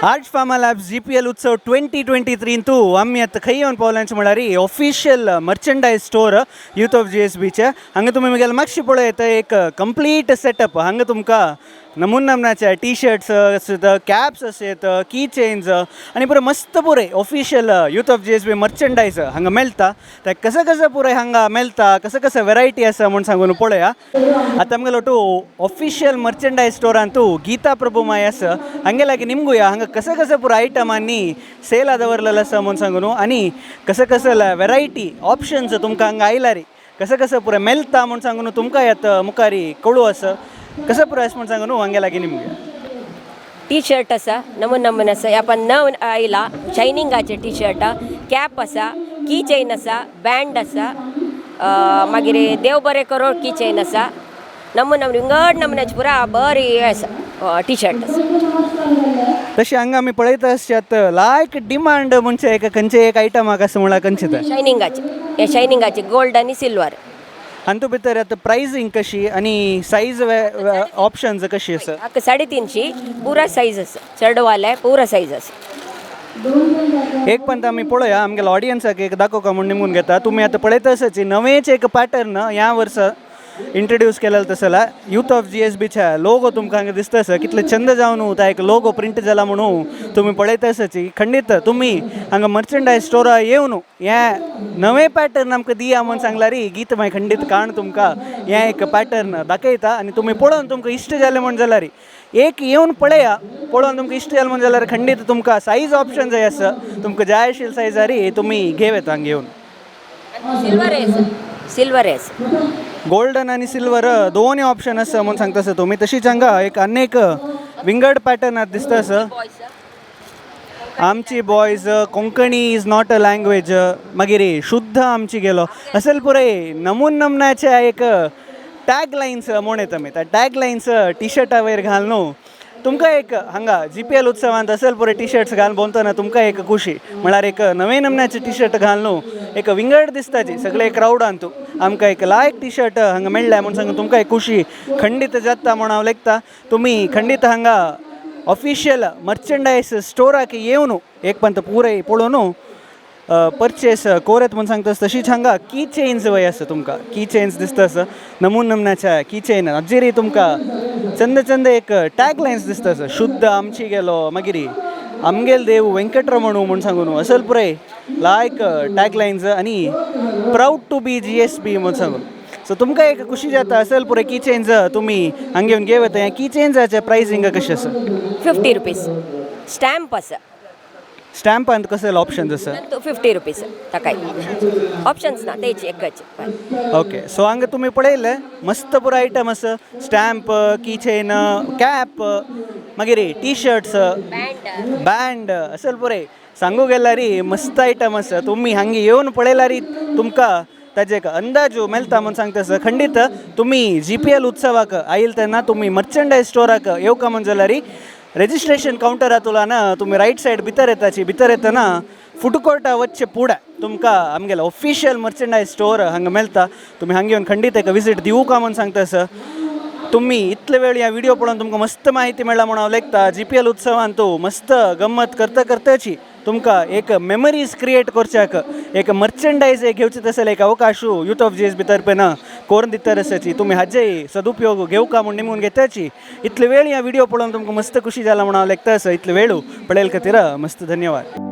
Art pharma labs GPL उत्सव 2023 आमी आतां खंय येवन पावल्याच म्हळ्यार official merchandise store Youth of जीएसबीचे. हांगा तुमी म्हगेले मातशी पळयत एक कंप्लीट सेटअप. हांगा तुमकां नमून नमनाचे टी शर्ट्स आसत, कॅप्स आसत, की चेन्स आनी पुरो मस्त पुरे official Youth of GSB merchandise हांगा मेळटा. ते कसं कसं पुरे हांगा मेळटा, कसं कसं वेरायटी आसा म्हूण सांगून पळया. आतां आमगेलो टू ऑफिशियल मर्चंडायज स्टोरान तूं गीता प्रभू माय आसा. हांगे लागीं निमगुया, हांगा कसं कसं पुरो आयटमांनी सेल दवरलेलो आसा म्हूण सांगून आनी कसं कसं वेरायटी ऑप्शन्स तुमकां हांगा आयला रे, कसं कसं पुरें मेळटा म्हूण सांगून तुमकां येता मुखारी कळू आसा. कसं पुरो आसा म्हूण सांगून हांगे लागीं निमगुया. टी शर्ट आसा, नमून नमून आसा. ह्या पण नव आयला शायनिंगाचे टी शर्ट, कॅप आसा, की चेन आसा, बँड आसा, मागीर देव बरें करो की चेन आसा. नमून नमून विंगड नमुन्याचे पुरा बरी आसा टी शर्ट आसा. तशें हांगा आमी पळयता आसच्यात लायक डिमांड म्हणजे एक खंयचे एक आयटमाक आसा म्हळ्यार खंयचे ते? शायनिंगाचे, हे शायनिंगाचे गोल्ड आनी सिल्वर. हातूंत भितर आतां प्रायसींग कशी आनी सायज ऑप्शन्स कशी आसा? हाका 350. पुरा सायज आसा, चेडवाले पुरा सायज आसा. एक पण आमी पळोवया, आमगेल्या ऑडियन्साक एक दाखोवका म्हूण निमून घेता. तुमी आतां पळयता आसाची नवेच एक पॅटर्न ह्या वर्सा इंट्रोड्यूस केलेलो तसला यूथ ऑफ जीएसबीच्या लोगो तुमकां हांगा दिसता आसा. कितले चंद जावन तो एक लोगो प्रिंट जाला म्हणून तुमी पळयता आसाची. खंडीत तुमी हांगा मर्चंडायज स्टोरा येवन हें नवें पॅटर्न आमकां दिया म्हूण सांगल्यार गीत मागीर खंडीत काण तुमकां हें एक पॅटर्न दाखयता. आनी तुमी पळोवन तुमकां इश्ट जालें म्हूण जाल्यार एक येवन पळया. पळोवन तुमकां इश्ट जालें म्हूण जाल्यार खंडीत तुमकां सायज ऑप्शन जाय आसा, तुमकां जाय आशिल्ले सायजार तुमी घेव येता हांगा येवन. सिल्वर आसा, सिल्वर आसा. गोल्डन आनी सिल्वर दोनूय ऑप्शन आसा म्हूण सांगता आसा तुमी. तशीच हांगा एक आनी एक विंगड पॅटर्न दिसता आसा. आमची boys, Konkani is not a language, मागीर शुद्ध आमची गेलो असेल पुरे नमून नमनाचे एक टॅग लायन्स म्हूण येता. आमी त्या टॅग लायन्स टी शर्टा वयर घाल न्हू, तुमकां एक हांगा जीपीएल उत्सवांत असेल पुरे टी शर्ट्स घालून भोंवतना तुमकां एक खुशी म्हळ्यार एक नवे नमन्याचे टी शर्ट घाल न्हू, एक विंगड दिसताची सगळे क्रावडान तूं आमकां एक लायक टी शर्ट हांगा मेळ्ळ्या म्हूण सांगून तुमकां एक खुशी खंडीत जाता म्हूण हांव लेखता. तुमी खंडीत हांगा ऑफिशियल मर्चंडायज स्टोराक येवन एक पंत पुराय पळोवन परचेस कोरत म्हूण सांगता. तशीच हांगा की चेन्स वय आसा, तुमकां की चेन्स दिसता आसा. नमून नमनाच्या की चेन हाजेरय तुमकां चंद चंद एक टॅग लायन्स दिसता आसा. शुद्ध आमची गेलो, मागीर आमगेल देव वेंकटरमणू म्हूण सांगून असल पुराय लायक टॅग लायन्स आनी प्रावड टू बी जीएसबी म्हूण सांगून. सो तुमकां एक खुशी जाता असेल पुराय की चेन्स तुमी हांगा येवन घेव येता. की चेन्साचें प्रायसींग कशें आसा? 50 रुपीज. स्टॅम्प आसा. स्टॅम्पांत कसले ऑप्शन्स आसा? 50 रुपीज. ताकाय ऑप्शन्स ना, तेच एकच. ओके, सो हांगा तुमी पळयलें मस्त पुरो आयटम आसा. स्टॅम्प, की चेन, कॅप, मागीर टी शर्ट्स, बँड. बँड असेल पुरे सांगू गेल्यार मस्त आयटम आसा. तुमी हांगा येवन पळयल्यार तुमकां ताजे एक अंदाजो मेळटा म्हूण सांगता आसा. खंडीत तुमी जीपीएल उत्सवाक आयल तेन्ना तुमी मर्चंडायज स्टोराक येवका म्हूण जाल्यार रेजिस्ट्रेशन कावंटरांतल्यान तुमी रायट सायड भितर येताची. भितर येतना फूड कोर्टा वचचे पुढे तुमकां आमगेलो ऑफिशियल मर्चंडायज स्टोर हांगा मेळटा. तुमी हांगा येवन खंडीत एक विजीट दिवका म्हूण सांगता आसा. तुमी इतले वेळ ह्या व्हिडिओ पळोवन तुमकां मस्त माहिती मेळ्ळा म्हूण हांव लेखता. जीपीएल उत्सवान तूं मस्त गम्मत करता करताची तुमकां एक मेमरीज क्रिएट करच्याक एक मर्चंडायज एक घेवचे तसले एक अवकाश यूथ ऑफ जीएसबी तर्फेन कोरून दितर आसाची. तुमी हाजेय सदुपयोग घेवका म्हूण निमून घेताची. इतले वेळ ह्या व्हिडिओ पळोवन तुमकां मस्त खुशी जाला म्हूण हांव लेखता आसा. इतले वेळ पळयले खातीर मस्त धन्यवाद.